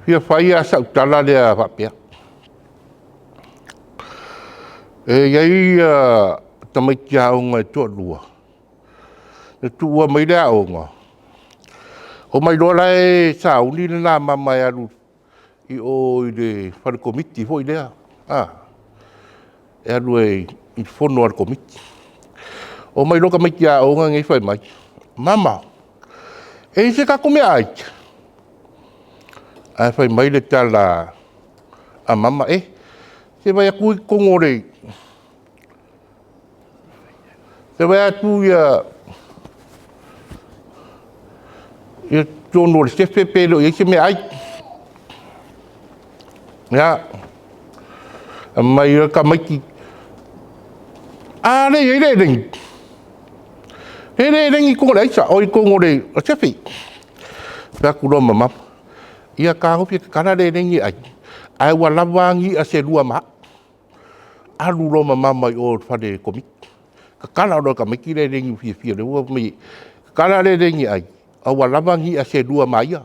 fia fai lava sau tala lea faapea, e i ai tamaiti aoga e toalua, na tuua mai le aoga, omai loa la e sauni le la mama e alu i o i le fale komiti foi lea, e alu i le fono a le komiti. Omai loa tamaiti aoga nei fai mai, mama, e i ai se tatou meaai? Ae fai mai le tala a mama, e, se i vaai atu i totonu o le… se i vaai atu i totonu o le sefe pe le o i ai se meaai. Ia, fai mai tamaiti, a lea e i ai le elegi, e i ai le elegi i totonu o le sefe. Fai atu loa ma mama, ia fetagofi e tatala le elegi e ai, ae ua lava a ni i'a se lua ma au. Alu loa ma mama i o i le fale komiti, tatala loa e tamaiti le elegi ua fiafia o lea ua fai mai e tatala le elegi e ai, ae ua lava ni i'a se lua ma ia.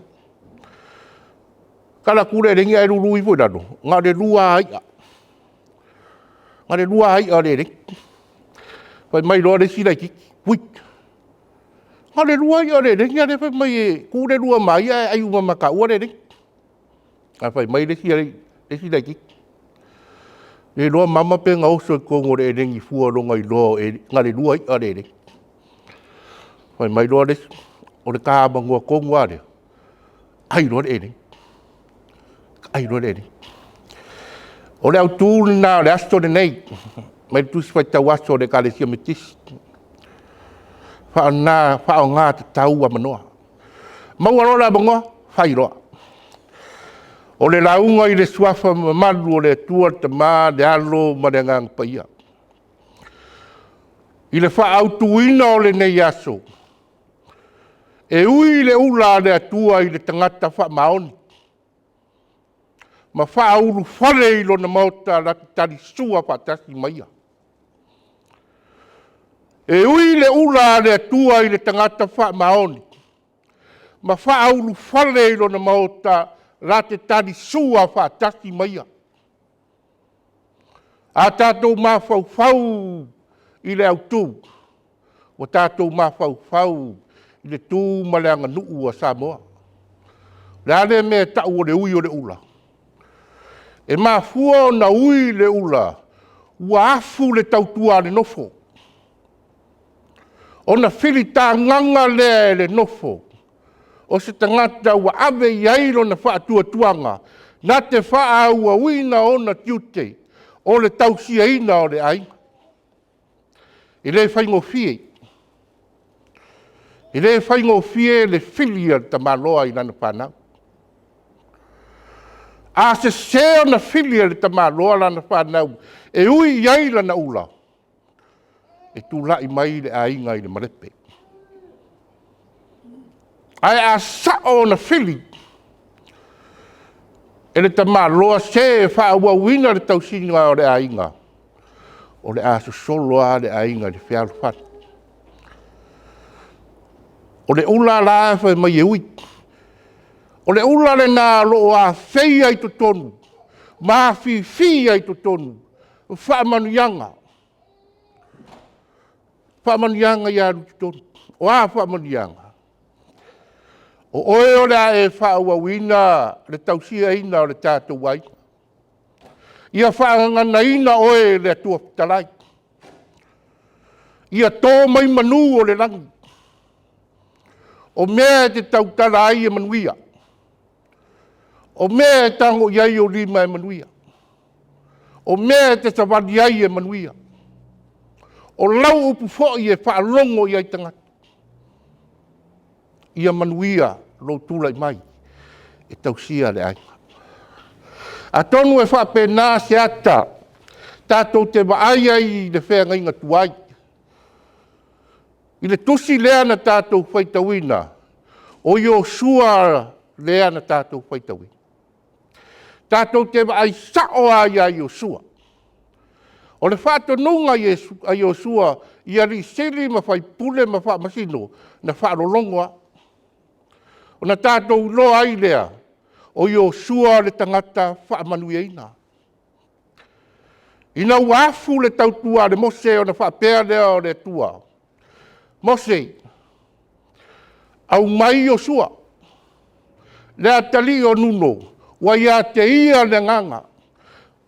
Tatala atu le elegi ae lulu ifo i lalo, na o le lua lava ia, na o le lua lava ia o le elegi. Fai mai loa le isi laitiiti, wai, na o le lua lava ia o le elegi a o lea e fai mai e tuu le lua ma ia ae ai uma ma taua le elegi. Ae fai mai le isi laitiiti, le iloa mama pe na oso i totonu o le elegi fua i lona iloa na o le lua i'a o le elegi. Fai mai loa le isi, o le ta avanoa tonu lava lea, ai loa le elegi, ai loa le elegi. O le autu lena o le aso lenei mai le Tusi Faitau Aso a le Ekalesia Metotisi, faaaoga tatau avanoa. Maua loa le avanoa, fai loa. O le lauga i le suafa mamalu o le Atua le Tama le Alo ma le Agaga Paia, i le faaautuina o lenei aso, e ui le ula a le Atua i le tagata faamaoni ma faaulufale i lona Maota latou te talisua faatasi ma Ia. E ui le ula a le Atua i le tagata faamaoni ma faaulufale i lona Maota latou te talisua faatasi ma Ia. A tatou mafaufau i le autu, ua tatou mafaufau i le tu ma le aganuu a Samoa. O le a lea mea e tau o le ui o le ula? E mafua ona ui le ula, ua afu le tautua a le nofo, ona filitagaga lea e le nofo o se tagata ua ave i ai lona faatuatuaga na te faaauauina ona tiute o le tausiaina o le aiga. E le faigofie, e le faigofie le fili a le tamaloa i lana fanau. A sese ona fili e le tamaloa lana fanau e ui i ai lana ula, e tulai mai le aiga i le malepe. Ae a sao ona fili e le tamaloa se e faaauauina le tausiga o le aiga, o le a sosolo lava le aiga i le fealofani. O le ula la e fai mai e ui, o le ula lena o lo o afeia i totonu ma afifi ai i totonu faamanuiaga, faamanuiaga ia alu i totonu. O a faamanuiaga? O oe o le a e faaauauina le tausiaina o le tatou aiga. Ia faagaganaina oe e le Atua Fetalai, ia to mai manu o le lagi, o mea e te tautala ai e manuia, o mea e tago i ai ou lima e manuia, o mea e te savali ai e manuia, o lau upu foi e faalogo i ai tagata. Ia manuia lou tulai mai e tausia le aiga. Atonu e faapena se ata tatou te vaai ai i le feagaiga tuai, i le tusi lea na tatou faitauina, o Iosefa lea na tatou faitauina. Tatou te vaai sao lava ia Iosefa. O le faatonuga a Iosefa i alii sili ma faipule ma faamasino, na faalologo lava. Ona tatou iloa ai lea O Iosua le tagata faamanuiaina. Ina ua afu le tautua a le Mose ona faapea lea o le Atua, “Mose, aumai Iosua le atalii o Nunu ua ia te ia le Agaga,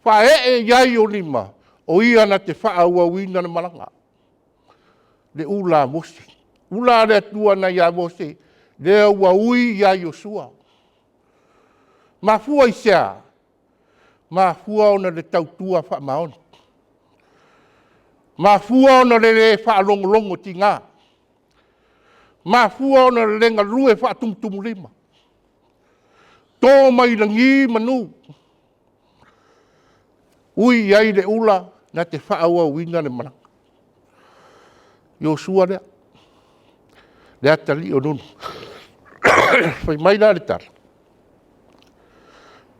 faaee i ai ou lima, o ia na te faaauauina le malaga.” Le ula a Mose, ula a le Atua nai ia Mose, lea ua ui ia Iosu. Mafua i se a? Mafua ona o le tautua faamaoni. Mafua ona o le le faalogologo tiga. Mafua ona o le le galue faatumutumulima. To mai lagi manu, ui i ai le ula na te faaauauina le malaga. Iosua lea, le atalii o Nunu. Fai mai la le tala,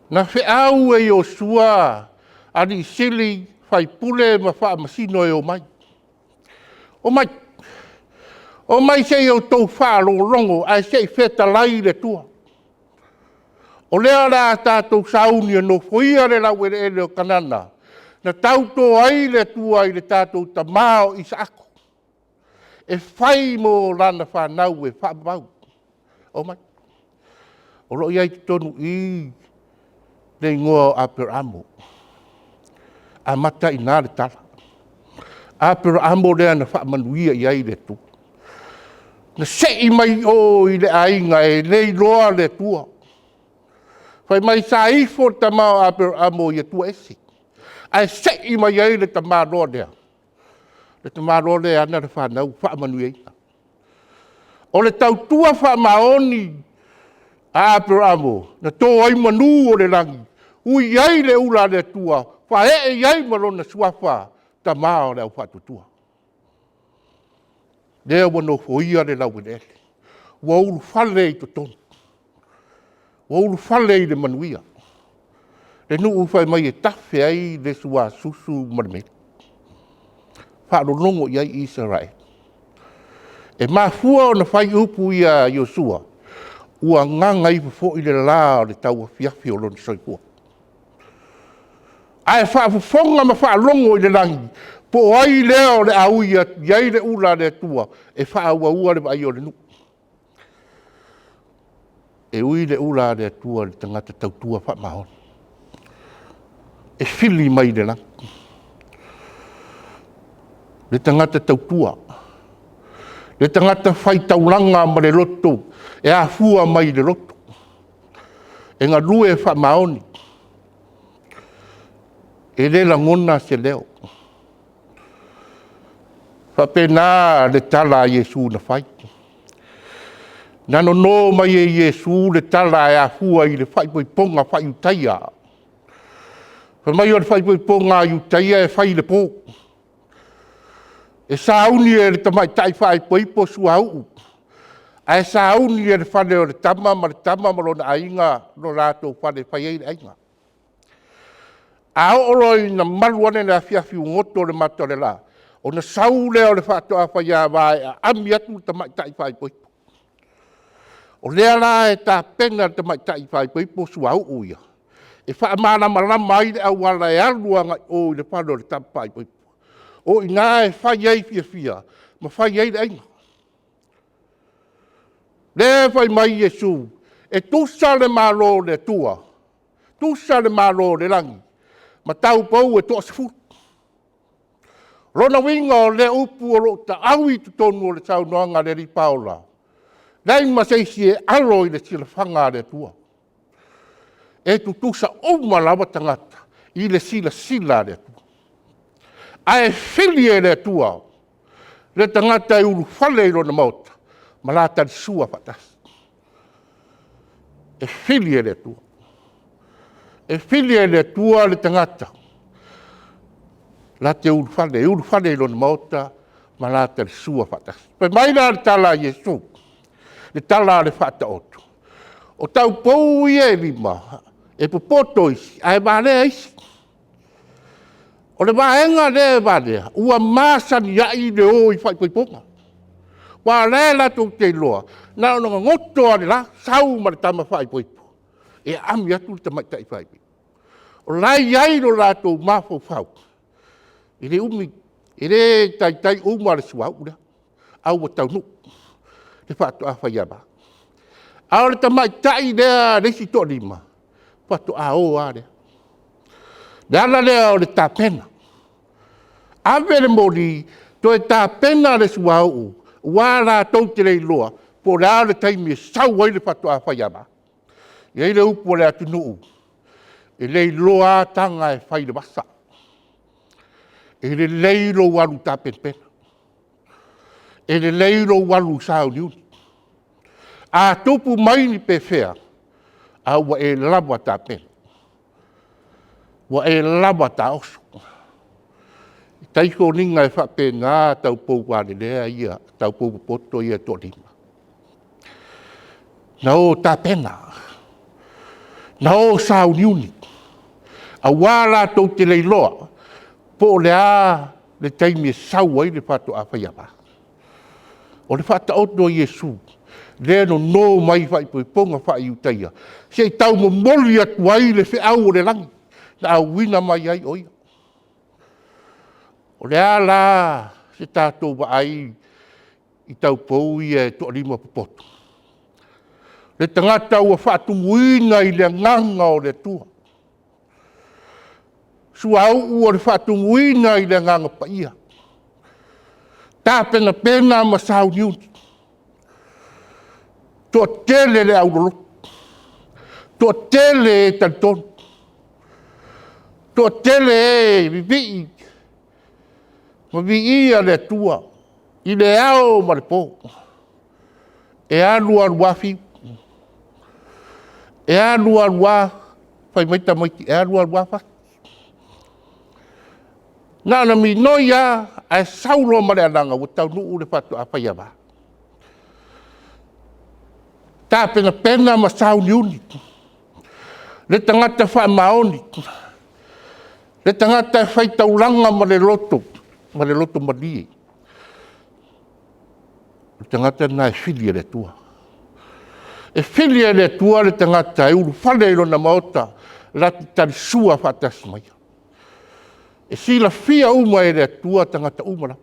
na feau e Iosua alii sili, faipule ma faamasino e omai. Omai, omai se i outou faalogologo ae se i fetalai le Atua. O lea o le a tatou sauni e nofoia le laueleele o Kanana na tauto ai le Atua i le tatou tama o Isaako, e fai mo lana fanau e faavavau. Omai. O lo o i ai i totonu i i le igoa o Aperamo. E amata ai i ina le tala. Aperamo lea na faamanuia i ai le Atua. Na sei mai o i le aiga e le iloa le Atua. Fai mai sa ifo le tama o Aperamo i atua ese, ae sei mai ai le tamaloa lea, le tamaloa lea e ana le fanau faamanuiaina. O le tautua faamaoni a Aperamo na to ai manu o le lagi, ui ai le ula a le Atua, faaee i ai ma lona suafa, Tama o le Aufaatuatua. Lea ua nofoia le laueleele, ua ulufale i totonu, ua ulufale i le manuia, le nuu fai mai e tafe ai le suasusu ma le meli. Faalologo i ai Isaraelu. E mafua ona fai upu ia a Iosua, ua gagaifo foi le la o le tauafiafi o lona soifua. Ae faafofoga ma faalogo i le lagi po o ai lea o le a ui atu i ai le ula a le Atua e faaauaua le vaaia o le nuu. E ui le ula a le Atua i le tagata tautua faamaoni, e fili mai le lagi le tagata tautua, le tagata faitaulaga ma le loto e afua mai le loto, e galue faamaoni. E le lagona se leo. E faapena le tala a Iesu na fai. Na nono mai e Iesu le tala e afua i le faaipoipoga faa-Iutaia. Fai mai o le faaipoipoga a Iutaia e fai i le po. E sauni e le tamaitai faaipoipo suauu, ae sauni e le fale o le tama ma le tama ma lona aiga lo latou fale e fai ai le aiga. A oo loa ina malu ane le afiafi ua goto le mata o le la, ona sau lea o le faatoa faiava e aami atu le tamaitai faaipoipo. O lea la e tapena e le tamaitai faaipoipo suauu ia, e faamalamalama ai le auala e alu agai i o i le fale o le tama faaipoipo. O i ina e fai ai fiafia ma fai ai le aiga. Lea e fai mai Iesu, e tusa le Malo o le Atua, tusa le Malo o le lagi ma taupou e toasefulu. O lona uiga o lea upu o lo o taaui i totonu o le saunoaga a le Alii Paola, leai ma se isi e alo i le silafaga a le Atua. E tutusa uma lava tagata i le silasila a le Atua. Ae fili e le Atua le tagata e ulufale i lona maota ma la talisua faatasi. E fili e le Atua. E fili e le Atua le tagata latou te ulufale, e ulufale i lona maota ma la talisua faatasi. Fai mai la le tala a Iesu, le tala a le Faataoto, o taupou ia e 5, e popoto isi ae valea isi. O le vaega lea e valea, ua masani ai le o i faaipoipoga. Aua o la e latou te iloa, na ona goto lava o le la, sau ma le tama faaipoipo. E aami atu le tamaitai faaivi. O la e i ai lo latou mafaufau, e le umi, e le taitai uma le suauu lea, ae ua taunuu le faatoa faiava. A o le tamaitai lea a le isi toalima, faatoa o lava lea. O le ala lea o le tapena. Ave le moli, toe tapena le suauu, aua latou te le iloa po o le a le taimi e sau ai le faatoa faiava. E i ai le upu a le atunuu, e le iloa lava taga e fai i le vasa. E lelei lou alu tapenapena, e lelei lou alu sauniuni. A tupu mai ni pefea, a ua e lava tapena, ua e lava taoso. E tai foliga e faapena taupou valelea ia, taupou popoto ia e toalima. Na o tapena, na o sauniuni, aua latou te le iloa po o le a le taimi e sau ai le faatoa faiava. O le faataoto a Iesu lea e nono mai faaipoipoga faa-Iutaia, se i taumomoli atu ai le feau o le lagi na auina mai ai o Ia. O le a la se tatou vaai i taupou ia e toalima popoto? Le tagata ua faatumuina i le agaga o le Atua, suauu o le faatumuina i le Agaga Paia, tapenapena ma sauniuni. Toatele le aulolotu, toatele e talitonu, toatele e vivii ma viia le Atua i le ao ma le po. E alu alu lava fiu, e alu alu lava fai mai tamaiti, e alu alu lava fati. Na ona migoi lava ae sau loa ma le alaga ua taunuu le faatoa faiava. Tapenapena ma sauniuni le tagata faamaoni, le tagata e faitaulaga ma le loto malie, o le tagata lena e fili e le Atua. E fili e le Atua le tagata e ulufale i lona maota latou te talisua faatasi ma Ia. E silafia uma e le Atua tagata uma lava,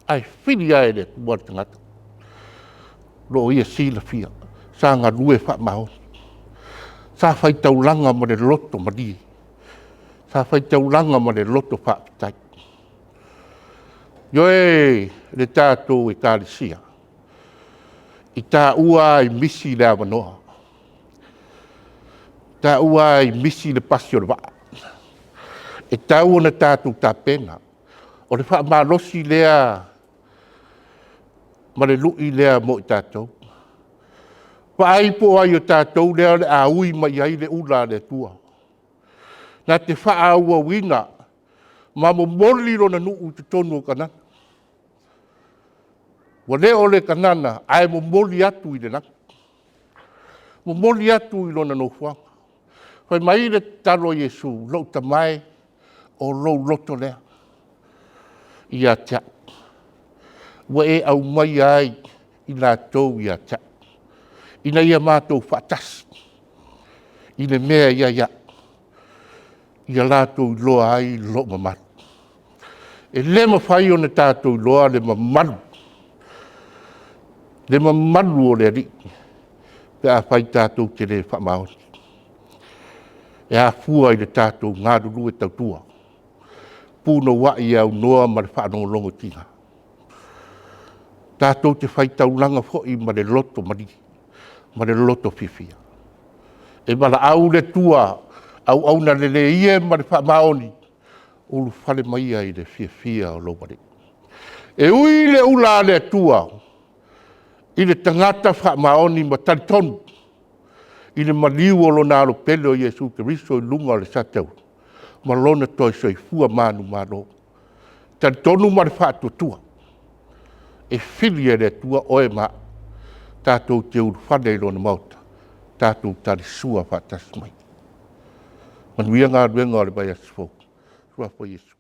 ae fili lava e le Atua le tagata o lo o Ia silafia sa galue faamaoni, sa faitaulaga ma le loto malie, sa faitaulaga ma le loto faafetai. Ioe le tatou Ekalesia, i taua lava e misi le avanoa, e taua lava e misi le pasi o le vaa, e tatau ona tatou tapena. O le faamalosi lea ma le lui lea mo i tatou. Vaai po o ai o tatou lea o le a ui mai ai le ula a le Atua na te faaauauina ma momoli Lona nuu i totonu o Kanana. Ua le o le Kanana ae momoli atu i le lagi, momoli atu i Lona nofoaga. Fai mai le tatalo a Iesu, lou Tama e, o lou loto lea ia te au, ua e aumaia ai i latou ia te au, ina ia matou faatasi i le mea e i ai au, ia latou iloa ai lou mamalu. E le mafai ona tatou iloa le mamalu, le mamalu o le Alii pe afai tatou te le faamaoni. E afua i le tatou galulue tautua, punouai e aunoa ma le faalogologotiga. Tatou te faitaulaga foi ma le loto malie ma le loto fiafia. E valaau le Atua, auauna lelei e ma le faamaoni, ulufale maia i le fiafia o lou Alii. E ui le ula a le Atua i le tagata faamaoni ma talitonu i le maliu o Lona Alo pele o Iesu Keriso i luga o le sataua ma Lona toe soifua manumalo. E talitonu ma le faatuatua, e fili e le Atua oe ma au tatou te ulufale i Lona maota tatou talisua faatasi mai. Manuia galuega o le vaiaso fou. I le Suafa o Iesu.